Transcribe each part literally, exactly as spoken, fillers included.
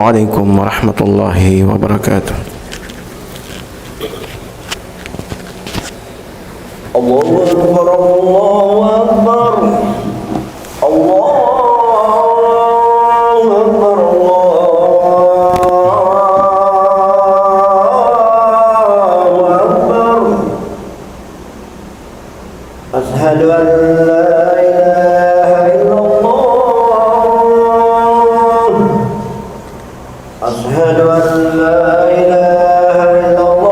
عليكم ورحمة الله وبركاته. الله أكبر، الله أكبر. الله أكبر، الله أكبر. أشهد أن لا إله إلا الله. أشهد أن لا إله إلا الله.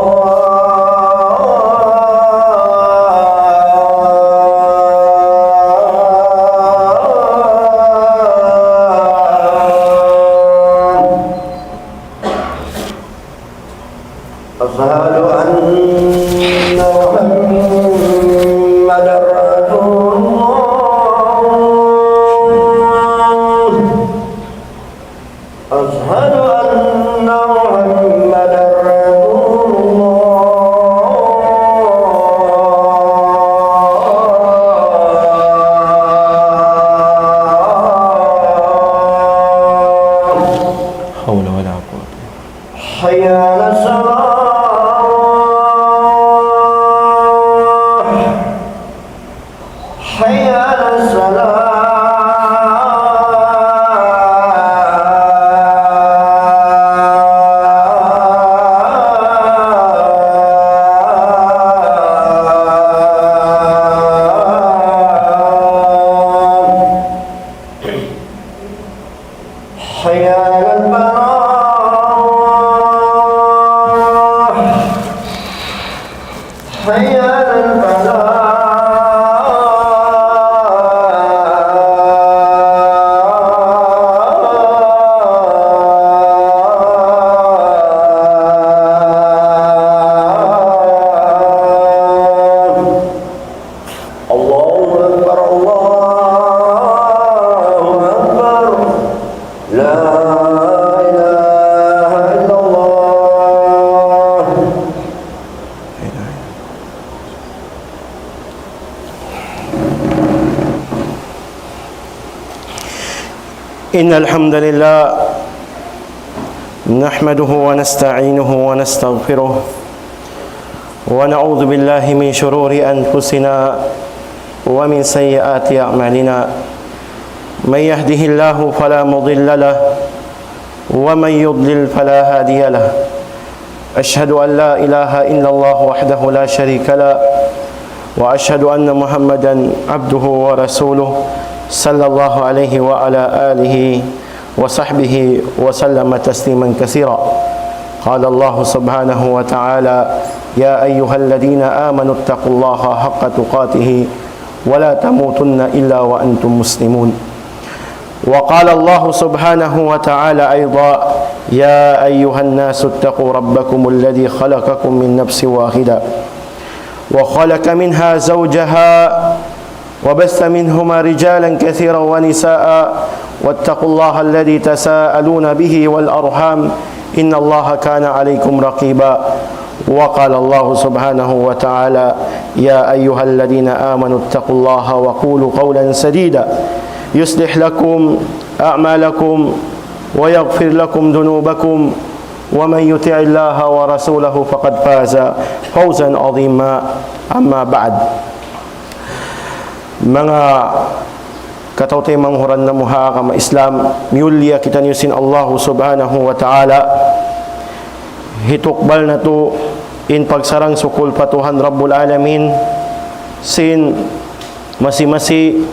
أشهد أن محمدا رسول الله. أشهد أن محمدا رسول الله. حول ولا قوة. حي على الصلاة. حي على الصلاة. حي على الفلاح. حي على الفلاح. الله أكبر، الله أكبر. لا إله إلا الله. إن الحمد لله نحمده ونستعينه ونستغفره، ونعوذ بالله من شرور أنفسنا ومن سيئات أعمالنا. من يهده الله فلا مضل له، ومن يضلل فلا هادي له. أشهد أن لا إله إلا الله وحده لا شريك له، وأشهد أن محمدا عبده ورسوله، صلى الله عليه وعلى آله وصحبه وسلم تسليما كثيرا. قال الله سبحانه وتعالى: يا أيها الذين آمنوا اتقوا الله حق تقاته ولا تموتن إلا وأنتم مسلمون. وقال الله سبحانه وتعالى أيضا: يا أيها الناس اتقوا ربكم الذي خلقكم من نفس واحدة وخلق منها زوجها وبث منهما رجالا كثيرا ونساء واتقوا الله الذي تساءلون به والأرحام إن الله كان عليكم رقيبا. وقال الله سبحانه وتعالى: يا أيها الذين آمنوا اتقوا الله وقولوا قولا سديدا يصلح لكم أعمالكم ويغفر لكم ذنوبكم ومن يطع الله ورسوله فقد فاز فوزا عظيما. أما بعد. Manga kataw-taymanghuran namu' ha agama Islam, miyulliya kitaniyu sin Allahu Subhanahu wa Ta'ala. Hitukbal natu' in pagsarang-sukul pa Tuhan Rabbul Alamin sin masi-masi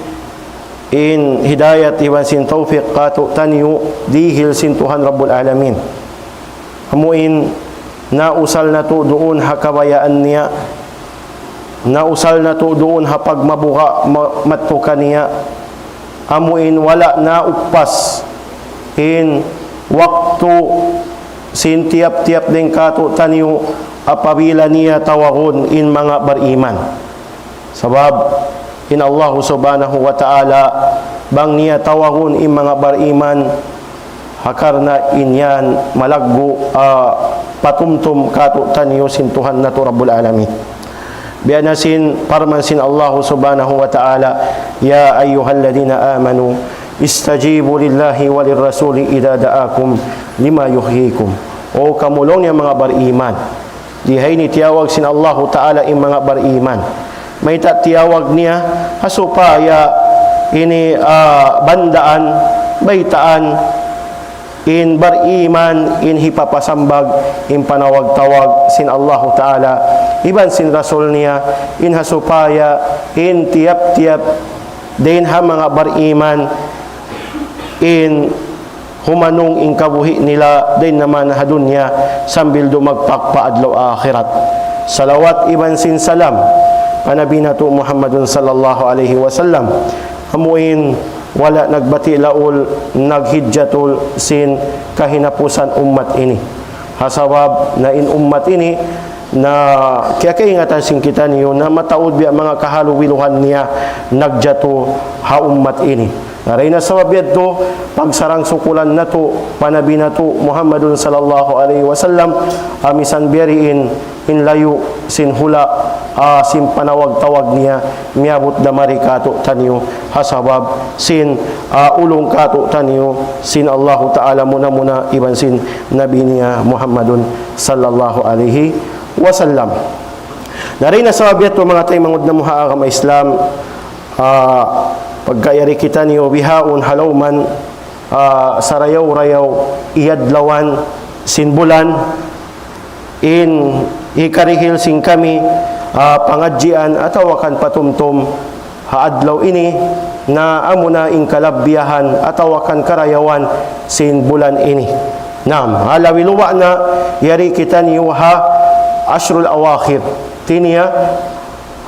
in hidayat iban sin tawfiq kātu'niyu dīhil sin Tuhan Rabbul Alamin. Amu in nausal natu' duun ha kabayaan niya, nausal natu' duun ha pagmabuga' ma-, madtu kaniya. Amu in wala' nauppas in waktu sin tiyap-tiyap dayn kātu'niyu apabila niya tawagun in manga bariman. Sabab in Allahu Subhanahu wa Ta'ala bang niya tawagun in manga bariman, ha karna' in yan malaggu', ah, patumtum kātu'niyu sin Tuhan natu' Rabbul Alamin. Biya' na sin parman sin Allahu Subhanahu wa Ta'ala: يا أيها الذين آمنوا استجيبوا لله وللرسول إذا دعاكم لما يحييكم. O kamu laung niya manga bariman. Di ha ini tiyawag sin Allahu Ta'ala in manga bariman. Mayta' tiyawag niya, ha supaya ini, ah, bandaan, baytaan, in bariman, in hipapasambag, in panawag-tawag sin Allahu Ta'ala, iban sin Rasul niya, in ha supaya, in tiyap-tiyap, dayn ha manga bariman, in humanung in kabuhi' nila dayn naman ha dunya sambil dumagpak pa adlaw akhirat. Salawat iban sin salam pa Nabi natu' Muhammadun sallallahu alayhi wasallam. Amu in wala' nagbati' laul, naghijjatul sin kahinapusan ummat ini. Ha sabab na in ummat ini na kiyakaingatan sin kitaniyu na mataud biya' manga kahaluwiluhan niya nagjatu ha ummat ini. Na dayn ha sabab yadtu, pagsarang-sukulan natu' pa Nabi natu' Muhammadun sallallahu alayhi wasallam, ah, misan biya' diin in layu' sin hula', ah, sin panawag-tawag niya, miyabut da mari kātu'niyu, ha sabab sin, ah, ulung kātu'niyu, sin Allahu Ta'ala muna-muna, iban sin Nabi niya Muhammadun sallallahu alayhi wasallam. Na dayn ha sabab yadtu manga taymanghud namu' ha agama Islam, ah, pagka yari kitaniyu bihaun ha lawm, ah, sarayaw-rayaw iyadlawan sin bulan, in hikarihil sin kami, ah, pangadjian atawa kan patumtum ha adlaw ini, na amuna in kalabbiyahan atawa kan karayawan sin bulan ini. Naam, ha labi-luba' na yari kitaniyu ha ashrul awakhir. Hati niya,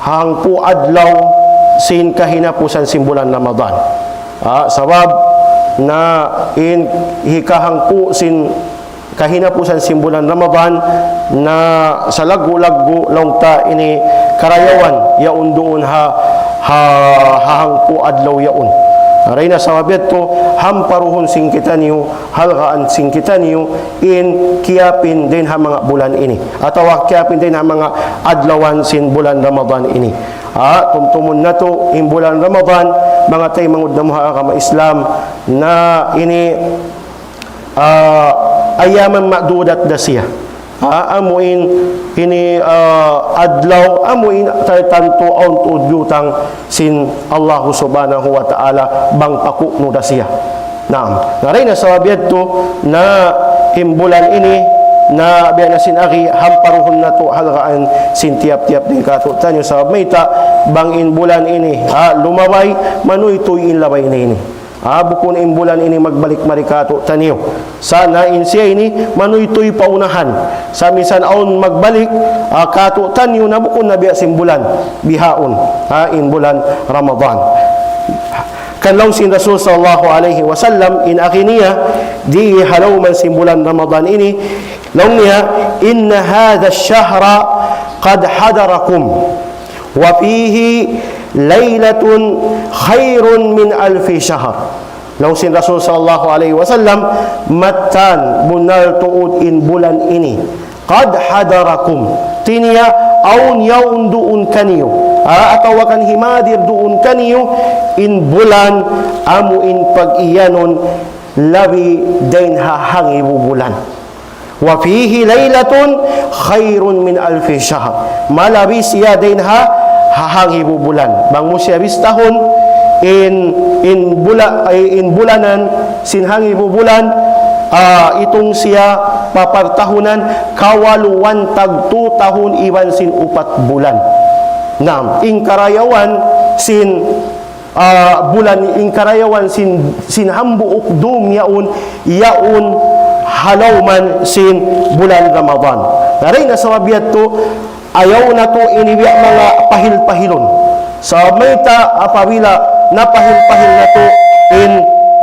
hangpu' adlaw sin kahinapusan sin bulan Ramadan. Ah, sabab na in hikahangpu' sin kahinapusan sin bulan Ramadan, na salaggu'-laggu' laung ta ini karayawan yaun duun ha, ha, ha hangpu' adlaw yaun. Na dayn ha sabab yadtu, hamparuhun sin kitaniyu, halgaan sin kitaniyu, in kiyapin dayn ha manga bulan ini. Atawa kiyapin dayn ha manga adlawan sin bulan Ramadan ini. Ah, tumtumun natu' in bulan Ramadan, manga taymanghud namu' ha agama Islam, na ini ah, ayyaman ma'dudat da siya. Ah, amu in ini, ah, adlaw, amu in tantu awn tuud biyutang sin Allahu Subhanahu wa Ta'ala bang paku'nu da siya. Naam. Na dayn ha sabab yadtu na in bulan ini, na biya' na sin agi, hamparuhun natu' halgaan sin tiyap-tiyap dayn kātu'niyu sabab mayta' bang in bulan ini, ah, lumabay, manuytuy in labay niya ini. Ah, bukun in bulan ini magbalik mari kātu'niyu. Sa' na in siya ini manuytuy pa unahan. Sa' misan awn magbalik, ah, kātu'niyu na bukun na biya' sin bulan bihaun. Ah, in bulan Ramadan. Kan laung sin Rasul sallallahu alayhi wasallam, in agi niya, di ha lawm sin bulan Ramadan ini, laung niya, إن هذا الشهر قد حضركم. وفيه ليلة خير من ألف شهر. Laung sin Rasul sallallahu alayhi wasallam, mattan bunnal tuud in bulan ini. قد حضركم. Hati niya awn yaun duun kaniyu. Ah, atawa kan himadir duun kaniyu in bulan amu in pag-iyanun labi dayn ha hangibu bulan. وفيه ليلة خير من ألف شهر. Malabi siya dayn ha, ha hangibu bulan. Bang mu siya bistahun, in, in bula-, ay, in bulanan, sin hangibu bulan, ah, itung siya pa partahunan, kawaluan tagtu tahun iban sin upat bulan. Naam, in karayawan sin ah, bulan in karayawan sin, sin hambuuk dum yaun, yaun ha lawm sin bulan Ramadan. Na dayn ha sabab yadtu, ayaw natu' ini biya' manga pahil-pahilun. Sabab mayta' apabila napahil-pahil natu' in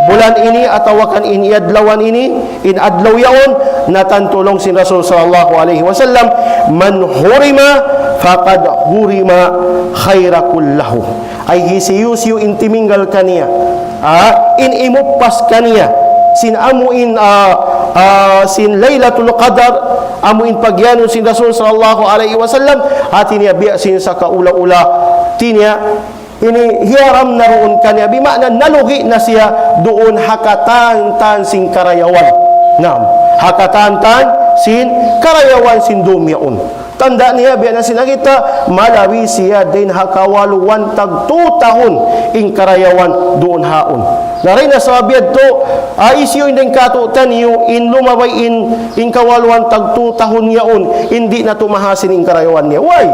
bulan ini atawa kan in adlawan ini, in adlaw yaun, na tantu laung sin Rasul sallallahu alayhi wasallam, من حرم فقد حرم الخير كله. Ay hisiyu-siyu in timinggal kaniya, ah, in imuppas kaniya sin amu in, ah, ah, sin Laylatul Qadar, amu in pag-iyanun sin Rasul sallallahu alayhi wasallam, hati niya biya' sin sakaula-ula, hati niya Ini hiyaram na duun kaniya, bima'na nalugi' na siya duun ha katantan sin karayawan. Naam, ha katantan sin karayawan sin dum yaun. Tanda' niya, biya' na sin kita, malabi siya dayn ha kawaluan tagtu tahun in karayawan duun haun. Na dayn ha sabab yadtu, ah, hisiyu in dayn kātu'niyu in lumabay in, in kawaluan tagtu tahun yaun, in di' na tuud mahasil in karayawan niya. Way,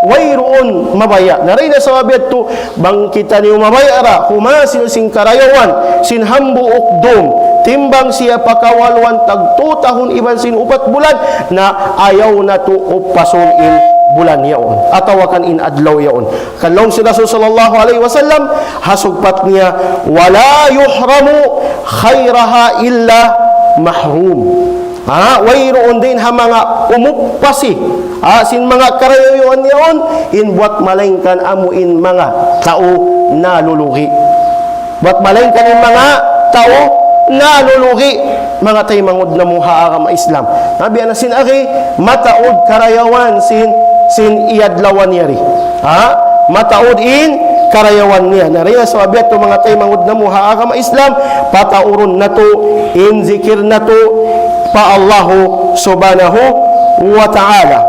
wayruun mabaya'. Na dayn ha sabab yadtu, bang kitaniyu mabaya' da, humasil sin karayawan sin hambuuk dum, timbang siya pa kawaluan tagtu tahun iban sin upat bulan, na ayaw natu' upasun in bulan yaun, atawa kan in adlaw yaun. Kan laung sin Rasul sallallahu alayhi wasallam, ha sugpat niya, ولا يحرم خيرها إلا محروم. Ha, wayruun dayn ha manga umupasi, ha, sin manga karayawan yaun, in buwat malaingkan amu in manga tau nalulugi. Buwat malaingkan in manga tau nalulugi, manga taymanghud namu' ha agama Islam. Na biya' na sin agi, mataud karayawan sin, sin iyadlawan yari. Ha? Mataud in karayawan niya. Na dayn ha sabab yadtu, manga taymanghud namu' ha agama Islam, pataurun natu' in zikir natu' pa Allahu subhanahu wa ta'ala.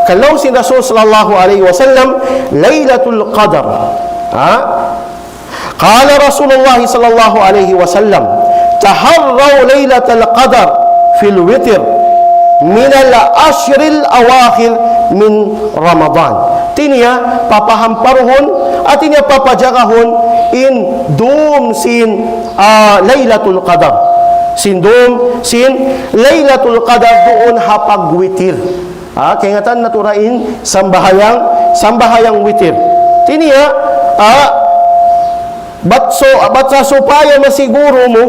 Kan laung sin Rasul sallallahu alayhi wasallam, Laylatul Qadr. Ha? قال رسول الله صلى الله عليه وسلم: تحروا ليلة القدر في الوتر من العشر الأواخر من رمضان. Hati niya, papahamparuhun, hati niya, papajagahun in dum sin, ah, Laylatul Qadar. Sin dum sin Laylatul Qadar duun ha pagwitir. Ha, kaingatan natu' ra in sambahayang, sambahayang witir. Hati niya, ha, bat so, bat sa supaya masiguru mu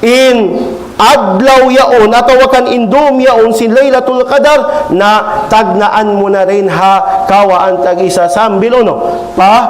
in adlaw yaun, atawa kan in dum yaun sin Laylatul Qadar, na tagnaan mu na dayn ha kawaan tag-isa sambil unu, pa,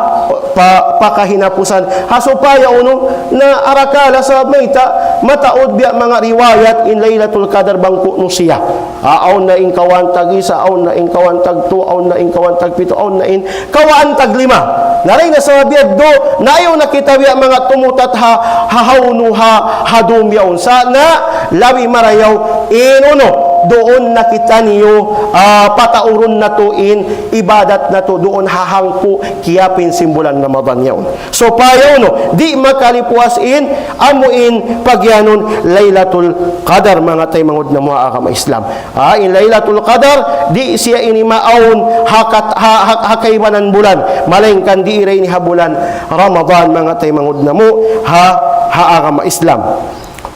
pa, pa kahinapusan. Ha supaya unu, na arakala' sa mayta', mataud biya' manga riwayat in Laylatul Qadar bang ku'nu siya. Ah, awn na in kawaan tag-isa, awn na in kawaan tagtu, awn na in kawaan tagpitu, awn na in kawaan taglima. Na dayn ha sabab yadtu, na ayaw na kita biya' manga tumutat ha, ha hawnu ha, ha dum yaun. Sa' na labi marayaw, in unu, duun na kitaniyu, ah, pataurun natu' in ibadat natu' duun ha hangpu' kiyapin sin bulan Ramadan yaun. Supaya unu, di' makalipuas in, amu in pagiyanun Laylatul Qadar, manga taymanghud namu' ha agama Islam. Ah, in Laylatul Qadar, di' siya ini maawn ha kat-, ha, ha, ha kaibanan bulan, malaingkan di' da ini ha bulan Ramadan, manga taymanghud namu' ha, ha agama Islam.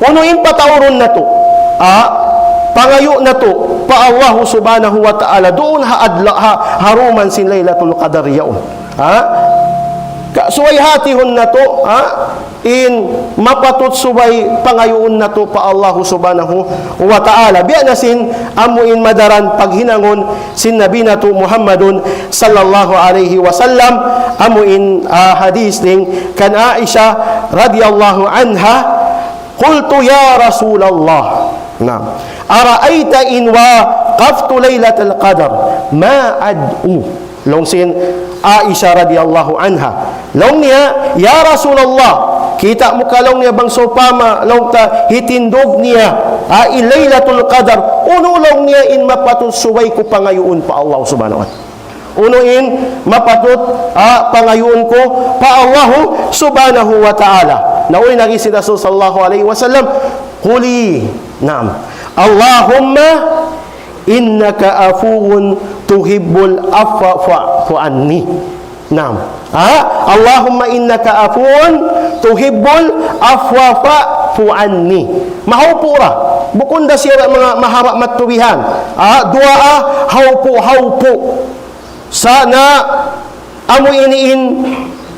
Unu in pataurun natu', ah, pangayu' natu' pa Allahu subhanahu wa ta'ala, duun ha adla, ha, ha dum sin Laylatul Qadar yaun. Ha? Ka-, subay hatihun natu', ha? In mapatut subay pangayuun natu' pa Allahu subhanahu wa ta'ala. Biya' na sin amu in madaran paghinangun sin Nabi natu' Muhammadun sallallahu alayhi wasallam, amu in, ah, hadith dayn kan Aisha radiyallahu anha, قلت يا رسول الله، نعم، أرأيت إن وافقت ليلة القدر ما أدعو؟ Laung sin Aisha radiyallahu anha. Laung niya, "Ya Rasulullah, kita' mu ka," laung niya, "bang sawpama," laung ta, "hitindug niya, ah, in Laylatul Qadar. Unu," laung niya, "in mapatut subay ku pangayuun pa Allah subhanahu wa ta'ala? Unu in mapatut, ah, pangayuun ku pa Allahu subhanahu wa ta'ala?" Na uy, nagi sin Rasul sallallahu alayhi wasallam, "Quli," naam, "Allahumma إنك عفو تحب العفو فاعف عني." Naam. Ha? "Allahumma innaka afuwun tuhibbul afwa fa'fu anni." Mahawpu' ra. Bukun da siya manga mahaba' matubihan. Ha? Duwaa, hawpu', hawpu'. Sa' na amu ini in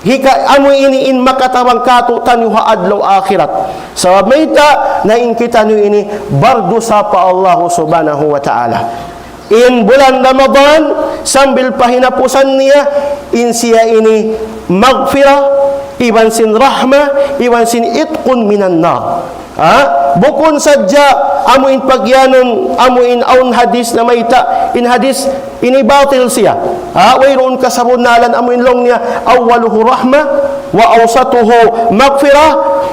hika-, amu ini in makatabang kātu'niyu ha adlaw akhirat. Sabab mayta', na in kitaniyu ini bardusa pa Allahu subhanahu wa ta'ala. In bulan Ramadan, sambil pa hinapusan niya, in siya ini maghfirah, iban sin rahmah, iban sin itqun minan nar. Ha? Bukun sadja amu in pagiyanun, amu in awn hadith namayta', in hadith ini batil siya. Ha? Wayruun kasabunnalan, amu in laung niya, أوله رحمة وأوسطه مغفرة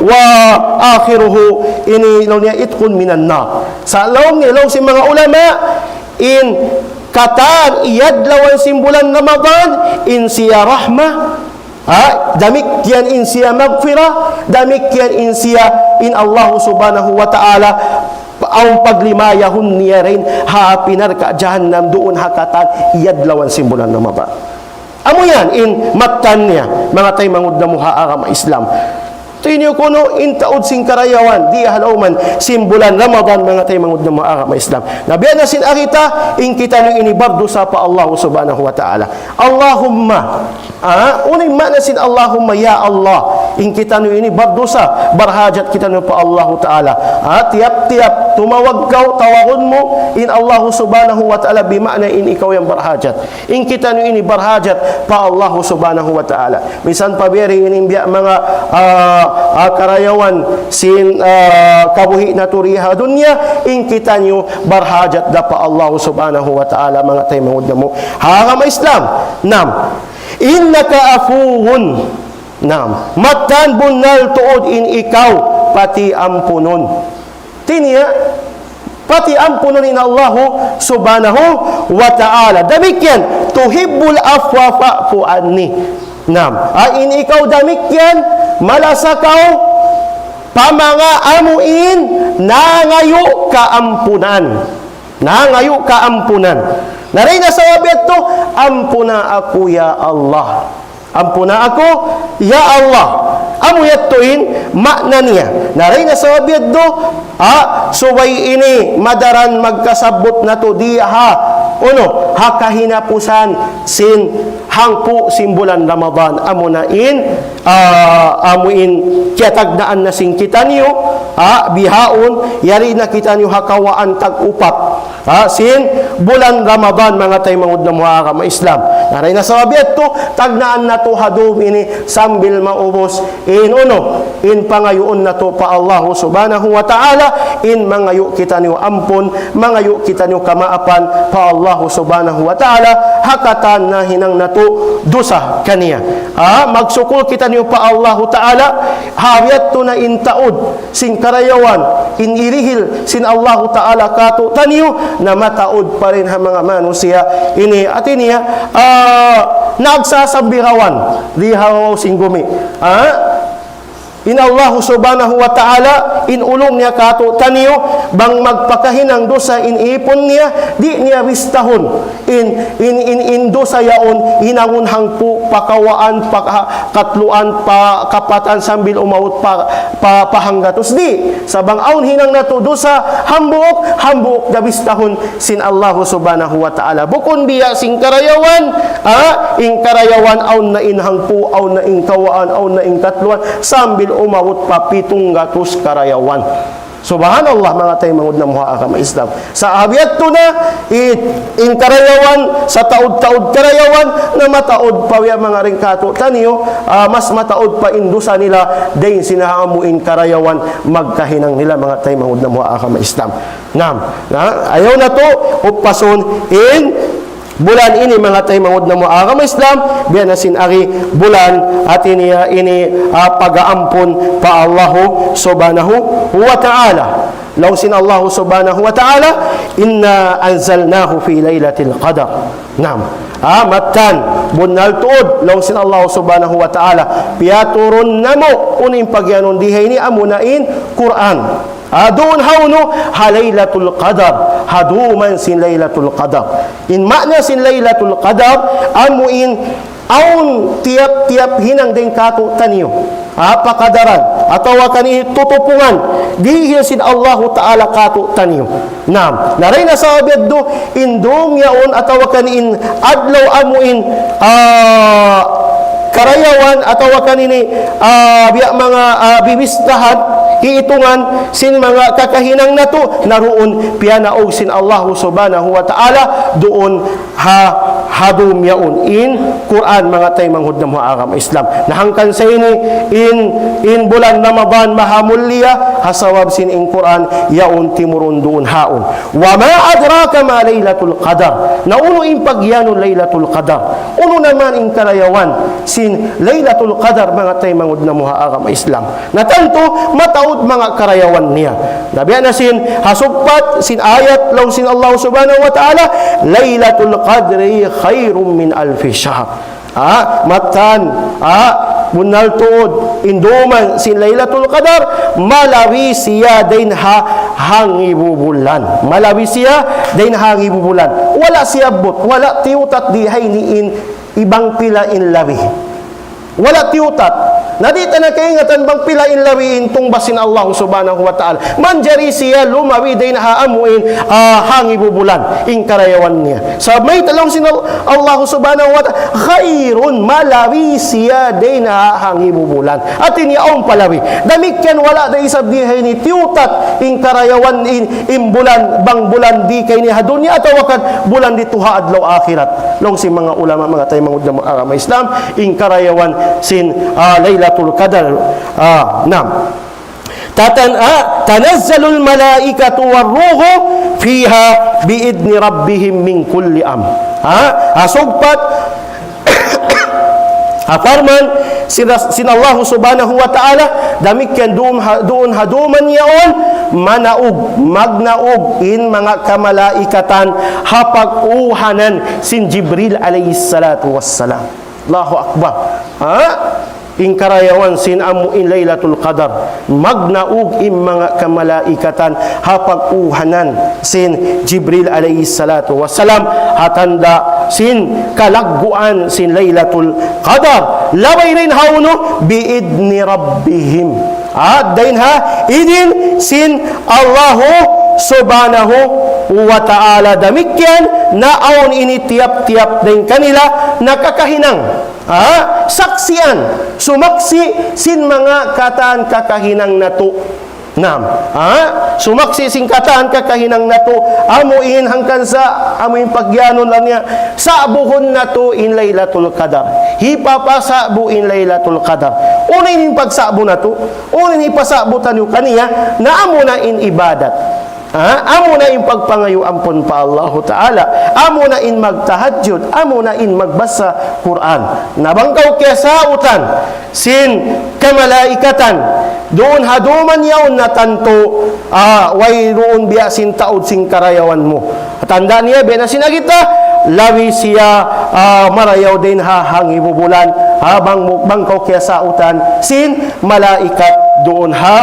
وآخره ini laung niya عتق من النار. Sa' laung niya, laung sin manga ulama, in katan iyadlawan sin bulan Ramadan, in siya rahma, ha, damikkiyan in siya maghfirah, damikkiyan in siya in Allah Subhanahu wa Ta'ala, awn paglimayahun niya dayn ha api narka' jahannam duun ha katan iyadlawan sin bulan Ramadan. Amu yan in mattan niya, manga taymanghud namu' ha agama Islam. Tiniyu kunu' in taud sin karayawan, di' ha lawm sin bulan Ramadan, manga taymanghud namu' ha agama Islam. Na biya' na sin ari ta, in kitaniyu ini bardusa pa Allah Subhanahu wa Ta'ala. Allahumma, ah, unu in maana sin Allahumma, ya Allah, in kitaniyu ini bardusa, barhajat kitaniyu pa Allah Ta'ala. Ah, tiyap-tiyap tumawag kaw, tawagun mu in Allah Subhanahu wa Ta'ala, bima'na in ikaw yan barhajat. In kitaniyu ini barhajat pa Allah Subhanahu wa Ta'ala. Misan pa biya' ini biya' manga, ah, ah, karayawan sin, ah, kabuhi' natu' di ha dunya, in kitaniyu barhajat da pa Allah Subhanahu wa Ta'ala, manga taymanghud namu' ha agama Islam. Naam. إنك عفو. Naam. Mattan bunnal tuud in ikaw patiampunun. Tiniya, patiampunun in Allahu Subhanahu wa Ta'ala. Damikkiyan, تحب العفو فاعف عني. Naam. Ah, in ikaw damikkiyan, malasa kaw, pa manga amu in nangayu' kaampunan. Nangayu' kaampunan. Na dayn ha sabab yadtu, ampuna aku, ya Allah. Ampuna aku, ya Allah. Amu yadtu in maana niya. Na dayn ha sabab yadtu, ha, subay ini madaran magkasabbut natu' di ha, unu, ha kahinapusan sin hangpu' sin bulan Ramadan. Amuna in, ah, amu in kiyatagnaan na sin kitaniyu, ha, bihaun, yari na kitaniyu ha kawaan tag-upat. Ha, sin bulan Ramadan, manga taymanghud namu' ha agama Islam. Na dayn ha sabab yadtu, tagnaan natu' ha dum ini sambil maubus in unu, in pangayuun natu' pa Allahu Subhanahu wa Ta'ala, in mangayu' kitaniyu ampun, mangayu' kitaniyu kamaapan pa Allahu Subhanahu wa Ta'ala, ha katan nahinang natu' dusa kaniya. Ha, magsukul kitaniyu pa Allahu Ta'ala, ha yadtu na in taud sin karayawan, in irihil sin Allahu Ta'ala kātu'niyu, na mataud pa dayn ha manga manusiya' ini, hāti niya, ah, nagsasambirawan, di ha lawm sin gumi. Ah? In Allahu Subhanahu wa Ta'ala, in ulung niya kātu'niyu, bang magpakahinang dusa in īpun niya, di' niya bistahun. In, in, in, in dusa yaun, hinangun hangpu', pa kawaan, pa ka-, katluan, pa kapatan, sambil umabut pa, pa, pa hanggatus. Di', sa' bang awn hinang natu' dusa, hambuuk, hambuuk da bistahun sin Allahu Subhanahu wa Ta'ala. Bukun biya' sin karayawan, ha? In karayawan awn na in hangpu', awn na in kawaan, awn na in katluan, sambil umabut pa pitung gatus karayawan. Subhanallah, manga taymanghud namu' ha agama Islam. Sa' ha biya' yadtu na, i-, in karayawan, sataud-taud karayawan, na mataud pa biya' manga dayn kātu'niyu, ah, mas mataud pa in dusa nila, dayn sin ha amu in karayawan, magkahinang nila, manga taymanghud namu' ha agama Islam. Naam, na, ayaw natu' upasun in bulan ini, manga taymanghud namu' ha agama Islam, biya' na sin ari bulan, hāti niya ini, ah, pag-aampun pa Allahu Subhanahu wa Ta'ala. Laung sin Allahu Subhanahu wa Ta'ala, إنا أنزلناه في ليلة القدر. Naam. Ah, mattan, bunnal tuud, laung sin Allahu Subhanahu wa Ta'ala, piyaturun namu', unu in pagiyanun di ha ini, amuna in Qur'an. Ah, duun ha unu, ha Laylatul Qadar, ha dūm sin Laylatul Qadar. In maana sin Laylatul Qadar, amu in awn tiyap-tiyap hinang dayn kātu'niyu. Ah, pakadaran, atawa kan ini tutupungan, dihil sin Allahu Ta'ala kātu'niyu. Naam, na dayn ha sabab yadtu, in dūm yaun atawa kan in adlaw amu in, ah, karayawan atawa kan ini, ah, biya' manga, ah, bibistahan, hiitungan sin manga kakahinang natu', na duun piyanaug sin Allahu Subhanahu wa Ta'ala, duun ha, ha dum yaun in Qur'an, manga taymanghud namu' ha agama Islam. Na hangkan sa ini in, in bulan Ramadan maha mulia, ha sabab sin in Qur'an yaun timurun duun haun. وما أدراك ما ليلة القدر. Na unu in pagiyanun Laylatul Qadar? Unu na man in karayawan sin Laylatul Qadar, manga taymanghud namu' ha agama Islam? Na tantu, mataud manga karayawan niya. Na biya' na sin, ha sugpat sin ayat, laung sin Allah Subhanahu wa Ta'ala, ليلة القدر خير من ألف شهر. Ha, mattan, ha, bunnal tuud, in dum sin Laylatul Qadar, malabi siya dayn ha hangibu bulan. Malabi siya dayn ha hangibu bulan. Wala' siya abbut, wala' tiyutat di ha ini in bang pila in labi. Wala' tiyutat. Na di' ta na kaingatan bang pila in labi in tungbas sin Allah Subhanahu wa Ta'ala. Manjari siya lumabi dayn ha amu in, ah, hangibu bulan in karayawan niya. Sa' mayta' laung sin Al-, Allah Subhanahu wa Ta'ala, خير, malabi siya dayn ha hangibu bulan. Hati niya awn pa labi. Damikkiyan wala' da isab di ha ini tiyutat in karayawan in, in bulan, bang bulan di ka ini ha dunya atawa kan bulan di ha adlaw akhirat. Laung sin manga ulama, manga taymanghud namu' ha agama Islam, in karayawan sin, ah, Laylatul Qadar. Ah, naam. Tatan-, ah, تنزل الملائكة والروح فيها بإذن ربهم من كل أمر. Ha, ha sugpat, ha parman sin, sin Allah Subhanahu wa Ta'ala, damikkiyan duun ha, duun ha dum yaun, manaug, magnaug in manga kamalaikatan ha pag-uhanan sin Jibril alayhi salatu wassalam. Allahu Akbar. Ha? In karayawan sin amu in Laylatul Qadar, magnaug in manga kamalaikatan ha pag-uhanan sin Jibril alayhi salatu wassalam, ha tanda' sin kalagguan sin Laylatul Qadar. Labay dayn ha unu, بإذن ربهم. Ha, dayn ha idin sin Allahu Subhanahu wa Ta'ala. Damikkiyan na awn ini tiyap-tiyap dayn kanila nakakahinang. Ha? Saksian, sumaksi' sin manga katan kakahinang natu'. Naam. Ha? Sumaksi' sin katan kakahinang natu'. Amu in hangkan sa, amu in pagiyanun laung niya, sa'buhun natu' in Laylatul Qadar. Hipapasa'bu in Laylatul Qadar. Unu in pagsa'bu natu'? Unu in hipasa'bu taniyu kaniya? Na amu na in ibadat. Ha? Amu na in pagpangayu' ampun pa Allahu Ta'ala. Amu na in magtahajjud. Amu na in magbasa Qur'an. Na bang kaw kiyasautan sin kamalaikatan, duun ha dum yaun na tantu, ah, wayruun biya' sin taud sin karayawan mu. Tanda' niya, biya' na sin agi ta, labi siya, ah, marayaw dayn ha hangibu bulan, ha, bang mu, bang kaw kiyasautan sin malaikat duun ha,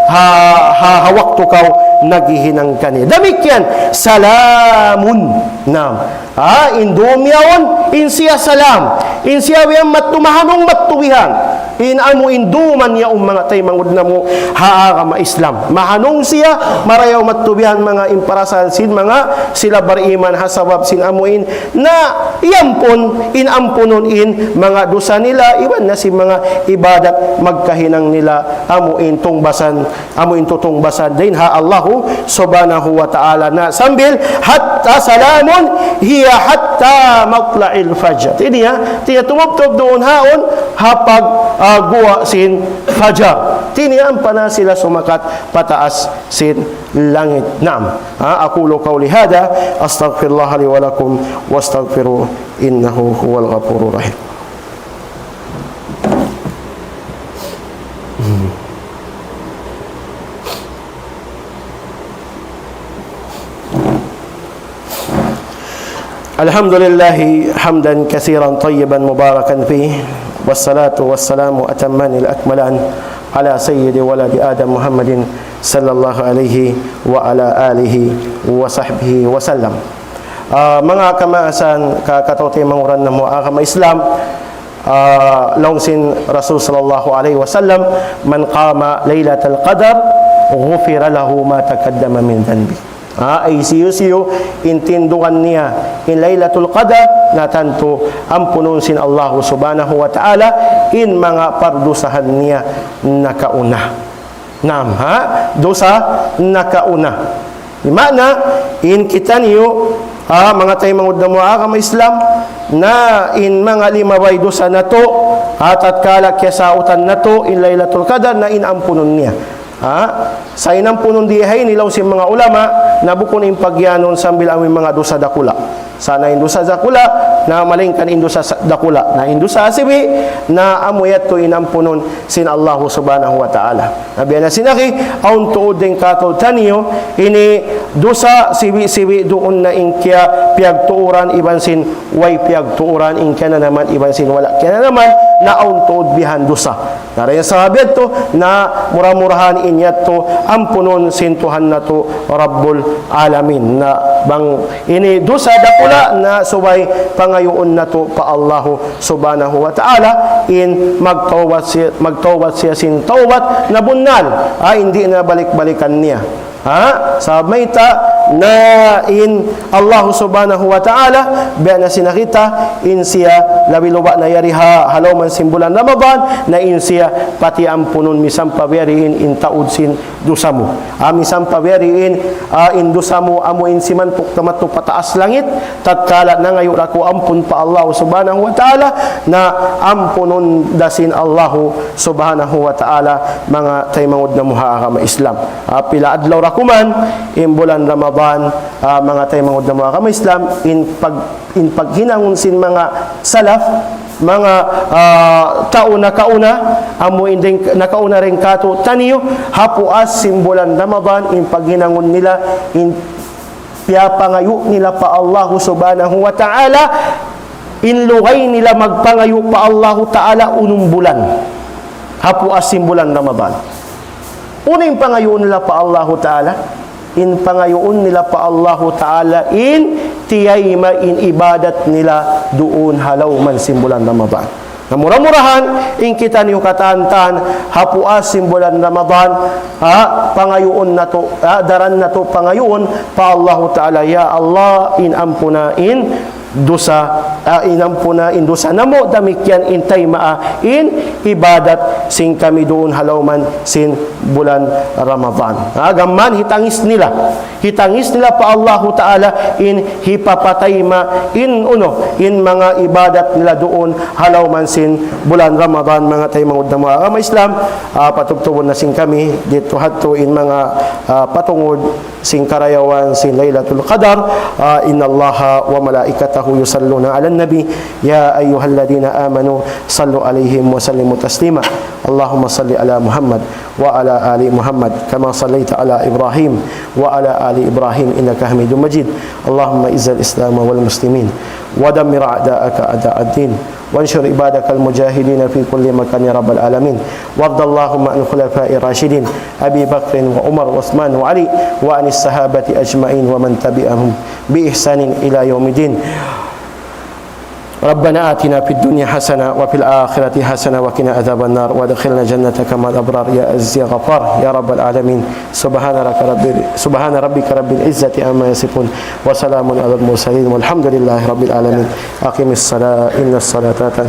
ha, ha, ha waktu kaw naghihinang kaniya. Damikkiyan, salamun. Naam. Ha, in dum yaun, in siya salam. In siya biya' mattu mahanung mattu bihan. In amu in dum yaun manga taymanghud namu' ha agama Islam. Mahanung siya, marayaw mattu bihan manga in parasahan sin manga sila bariman ha sabab sin amu in na iyampun, in ampunun in manga dusa nila, iban na sin manga ibadat magkahinang nila, amu in tungbasan, amu in tutungbasan dayn ha Allahu Subhanahu wa Ta'ala. Na sambil hatta salamun hiya hatta matla'il fajr. Hati niya, hati niya tumubtub duun haun ha pag, ah, guwa' sin fajar. Hati niya ampa na sila sumakat pataas sin langit. Naam. Ha, أقول قولي هذا، أستغفر الله لي ولكم، واستغفروه، إنه هو الغفور الرحيم. الحمد لله حمدا كثيرا طيبا مباركا فيه، والصلاة والسلام الأتمان الأكملان على سيد ولد آدم محمد صلى الله عليه وعلى آله وصحبه وسلم. Ah, manga kamaasan, ka-, kataymanghuran namu' ha agama Islam, ah, laung sin Rasul sallallahu alayhi wasallam, من قام ليلة القدر غفر له ما تقدم من ذنبه. Ah, hisiyu-siyu in tindugan niya in Laylatul Qadar, na tantu ampunun sin Allahu Subhanahu wa Ta'ala in manga pardusahan niya nakauna. Naam, ha? Dusa nakauna. Di' maana, in kitaniyu, Ah, manga taymanghud namu' ha agama Islam, na in manga limabay dusa natu', ah, tatkala kiyasautan natu' in Laylatul Qadar, na in ampunun niya. Ah, sa' in ampunun di ha ini laung sin manga ulama, na bukun in pagiyanun sambil amu in manga dusa dakula'. Sa' na in dusa dakula', na malaingkan in dusa sa-, dakula'. Na in dusa sibi', na amu yadtu in ampunun sin Allahu Subhanahu wa Ta'ala. Na biya' na sin agi, awn tuud dayn kātu'niyu, ini dusa sibi'-sibi' duun na in kiya piyagtuuran iban sin way piyagtuuran, in kiyananaman iban sin wala' kiyananaman, na awn tuud bihan dusa. Na dayn ha sabab yadtu, na mura-murahan in yadtu ampunun sin Tuhan natu' Rabbul Alamin. Na bang ini dusa dakula', na subay pangayuun natu' pa Allahu Subhanahu wa Ta'ala, in magtawbat siya, magtawbat siya sin tawbat na bunnal, ah, di' na balik-balikan niya. Ha? Sabab mayta', na in Allahu Subhanahu wa Ta'ala, biya' na sin nakita', in siya labi luba' na yari ha, ha lawm sin bulan Ramadan, na in siya pati ampunun misan pa biya' diin in taud sin dusa mu. Ah, misan pa biya' diin, ah, in dusa mu amu in simantuk na madtu pataas langit, tatkala nangayu' da kaw ampun pa Allah Subhanahu wa Ta'ala, na ampunun da sin Allahu Subhanahu wa Ta'ala, manga taymanghud namu' ha agama Islam. Ah, pila adlaw da kuman in bulan Ramadan, ah, manga taymanghud namu' ha agama Islam, in pag-, in paghinangun sin manga salaf, manga, ah, tau nakauna, amu in dayn nakauna dayn kātu'niyu, ha puas sin bulan Ramadan, in paghinangun nila, in piyapangayu' nila pa Allahu Subhanahu wa Ta'ala, in lugay nila magpangayu' pa Allahu Ta'ala unum bulan. Ha puas sin bulan Ramadan. Unu in pangayuun nila pa Allahu Ta'ala? In pangayuun nila pa Allahu Ta'ala in tiyayma' in ibadat nila duun ha lawm sin bulan Ramadan. Na mura-murahan, in kitaniyu katan-katan, ha puas sin bulan Ramadan, ha, pangayuun natu', ha, daran natu' pangayuun pa Allahu Ta'ala, "Ya Allah, in ampuna in dusa, ah, in ampuna in dusa namu', damikkiyan in tayma'a in ibadat sin kami duun ha lawm sin bulan Ramadan." Ha, gām hitangis nila. Hitangis nila pa Allahu Ta'ala in hipapatayma' in unu, in manga ibadat nila duun ha lawm sin bulan Ramadan, manga taymanghud namu' ha agama Islam, ah, patubtubun na sin kami, didtu hadtu in manga, ah, patungud sin karayawan sin Laylatul Qadar, ah, إن الله وملائكته يصلون على النبي يا أيها الذين آمنوا صلوا عليه وسلموا تسليما. اللهم صل على محمد وعلى آل محمد كما صليت على إبراهيم وعلى آل إبراهيم إنك حميد مجيد. اللهم أعز الإسلام والمسلمين ودمر أعداءك أعداء الدين وانصر عبادك المجاهدين في كل مكان يا رب العالمين. وارض اللهم عن الخلفاء الراشدين أبي بكر وعمر وعثمان وعلي وعن الصحابة أجمعين ومن تبعهم بإحسان إلى يوم الدين. ربنا آتنا في الدنيا حسنة وفي الآخرة حسنة وقنا عذاب النار وأدخلنا جنتك مع الأبرار يا عزيز يا غفار يا رب العالمين. سبحان ربك رب، سبحان ربك رب العزة عما يصفون وسلام على المرسلين والحمد لله رب العالمين. أقم الصلاة إن الصلاة تنهى